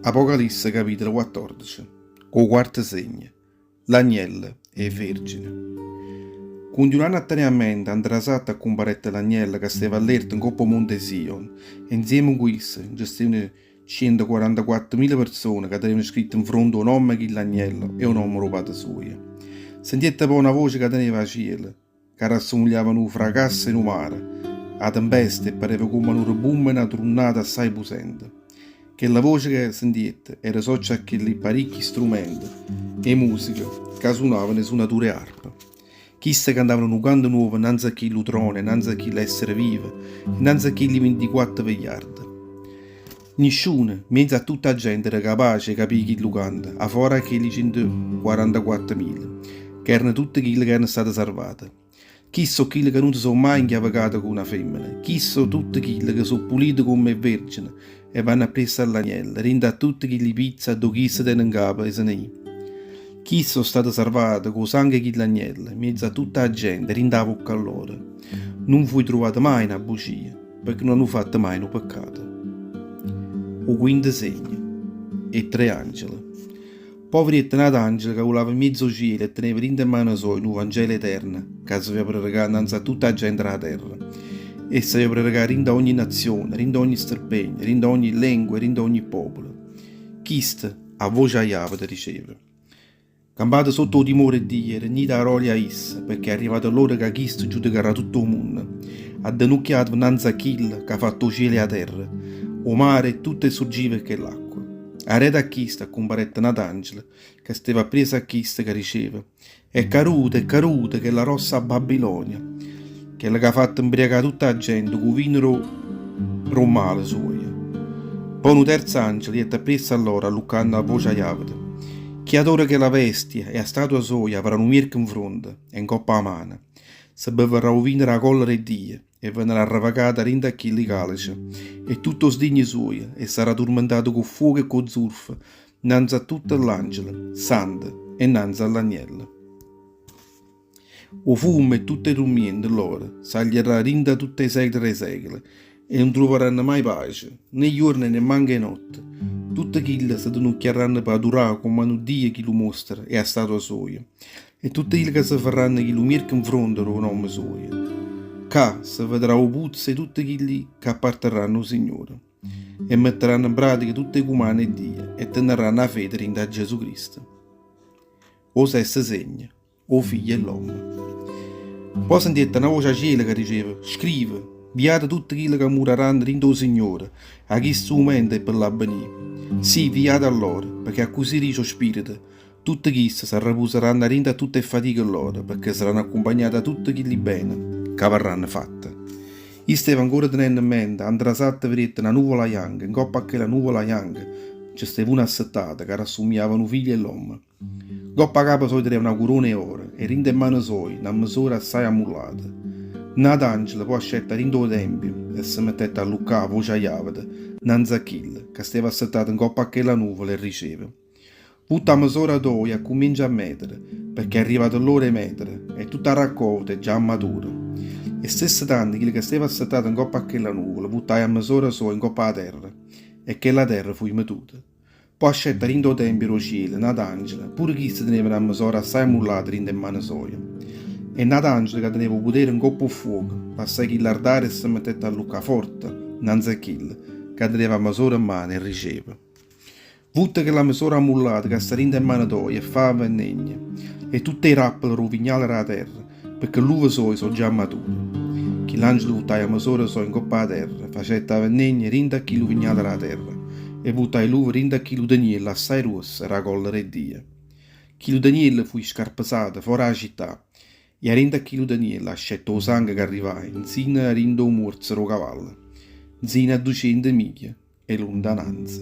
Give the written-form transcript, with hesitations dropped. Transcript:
Apocalisse capitolo 14 'O quarto segno, L'agnello e 'e vergine. Cuntinuanno a tenè a mente, 'a 'ntrasatta accumparette l'agnello ca steva allerta 'ncopp' 'o monte Sion e 'nzieme cu isso nce stevano cientoquarantaquattomila perzone ca tenevano scritto 'nfronte 'o nomme 'e chill'agnello e 'o nomme d' 'o Pate suojo. Sentiette po' na voce ca veneva 'a cielo, ca rassumigliava a nu fracasso 'e nu mare, 'a tempesta e pareva comm' a nu rebummo 'e na trunnata assaje pusente. Chella voce ca sentiette era soccia a chilli paricchi strumente 'e musica ca sunavano 'e sunature 'e arpa. Chiste cantavano nu canto nuovo 'nnanze a chillu trono e 'nnanze a chill'essere vive e 'nnanze a chilli vintiquatto vegliarde. Nisciuno, 'mmiezzo a tutta 'a gente era capace 'e capì chillu canto, 'a fora a chilli cientoquarantaquattomila, ch'erano tutte chille ca erano state sarvate. Chiste so' chille ca nun se so' maje 'nchiavecate cu na femmena, chiste so' tutte chille ca so' pulite comm' 'e vergene e vanno appriesso a ll'agnello, dint' a tutte chilli pizze addò chisto tene 'ncapa 'e se ne ì. Chiste so' state sarvate cu 'o sanghe 'e chill'agnello, 'mmiezzo a tutta 'a gente, dint' 'a vocca lloro. Nun fuje truvata maje na bucia. Pecché nun hanno fatto mai nu peccato. O quinto segno. 'E tre angele. Po' vedette n'ato angelo ca vulava 'mmiez' 'o cielo e teneva dint' 'e mmane soje nu Vangelo eterno ca s'aveva predecà 'nnanze a tutta 'a gente d' 'a terra. E s'aveva predecà dint' 'a ogni nazione, dint' 'a ogni sterpegno, dint' 'a ogni lengua e dint' 'a ogni popolo. Chisto, a voce aiaveta, diceva. Campate sotto 'o timore 'e Dio e regnite 'a grolia a Isso, pecché è arrivata l'ora ca chisto giudicarrà tutto 'o munno. Addenucchiateve 'nnanze a chillo c'ha fatto 'o cielo e 'a terra, 'o mare e tutte 'e surgive 'e chell'acqua. Areto a chisto accumparette n'ato angelo ca steva appriesso a chisto ca diceva, È caruta, è caruta chella grossa Babilonia, chella c'ha fatto 'mbriacà tutta 'a gente cu 'o vino d' 'o male suojo. Po' nu terzo angelo jette appriesso a lloro alluccanno a voce aiaveta, Chi adora chella bestia e 'a statua soja avrà nu mierco 'nfronte e 'ncopp' 'a mano. Se bevarrà 'o vino d' 'a collera 'e Dio e venarrà arrevacata dint' a chilli calice e tutto 'o sdigno suojo e sarrà turmentato cu 'o ffuoco e cu 'o zurfo 'nnanze a tutte ll'angele sante e 'nnanze a ll'Agnello. 'O fummo 'e tutt' 'e turmiente lloro saglierrà dint' 'a tutt' 'e secule d' 'e secule e nun truvarranno mai pace, né juorno e nemmanco 'e notte. Tutte chille s'addenucchiarranno pe adurà comm' a nu dio chillu mostro e 'a statua soja, e tutte chille ca se farranno chillu mierco 'nfronte d' 'o nomme suojo. Ccà se vedrà 'o puzzo 'e tutte chilli ca apparterranno ô Signore e metteranno 'npratica tutt' 'e cumanne 'e Dio e tenarranno 'a fede dint' a Gesù Cristo. 'O sesto segno. 'O figlio 'e ll'ommo. Po' sentiette na voce 'a cielo ca diceva, Scrive, Viate tutte chille ca murarranno dint' 'o Signore, 'a chistu mumento e pe ll'abbenì. Sì, viate a lloro, pecché accussì dice 'o Spirito, tutte chiste s'arrepusaranno 'a dint' a tutte 'e ffatiche lloro, pecché saranno accumpagnate 'a tutte chilli bene c'avarranno fatte. Io stevo ancora tenenno mente, 'a 'ntrasatta vedette na nuvola janca e 'ncoppa a chella nuvola janca nce steva uno assettato ca rassumigliava a nu figlio 'e ll'ommo. Ncopp' 'a capa soja teneva na curona 'e oro e dint' 'e mmane soje na mesora assaje ammullata. N'ato angelo po' ascette 'a dint' 'o tempio e se mettette a alluccà a voce aiaveta 'nnanze a chillo ca steva assettato 'ncopp' a chella nuvola e diceva, Vutta 'a mesora toja e accummincia a metere, pecché è arrivata l'ora 'e metere e tutta 'a raccolta è già ammatura. E stesso tanto chillo ca steva assettato 'ncopp' a chella nuvola vuttaje 'a mesora soja 'ncopp' 'a terra e chella terra fuje metuta. Po' ascette 'a dint' 'o tempio d' 'o cielo n'ato angelo, pure chisto teneva na mesora assaje ammullata dint' 'e mmane soje. E n'ato angelo ca teneva 'o putere 'ncopp' 'o ffuoco, lassaje chill'ardare e se mettette a alluccà forte 'nnanze a chillo ca teneva 'a mesora 'mmano e diceva, Vutta chella mesora ammullata ca sta dint' 'e mmane toje e fa 'a vennegna 'e tutt' 'e rappole d' 'o vignale d' 'a terra, pecché ll'uve soje so' già mature. Chill'angelo vuttaje 'a mesora soja 'ncopp' 'a terra, facette 'a vennegna dint' a chillu vignale d' 'a terra e vuttaje ll'uve dint' a chillu teniello assaje gruosso d' 'a collera 'e Dio. Chillu teniello fuje scarpesato fora 'a città e 'a dint' a chillu teniello ascette 'o sanghe ca arrivaje 'nzino a dint' 'o muorzo d' 'o cavallo, 'nzino a duciento miglia 'e luntananza.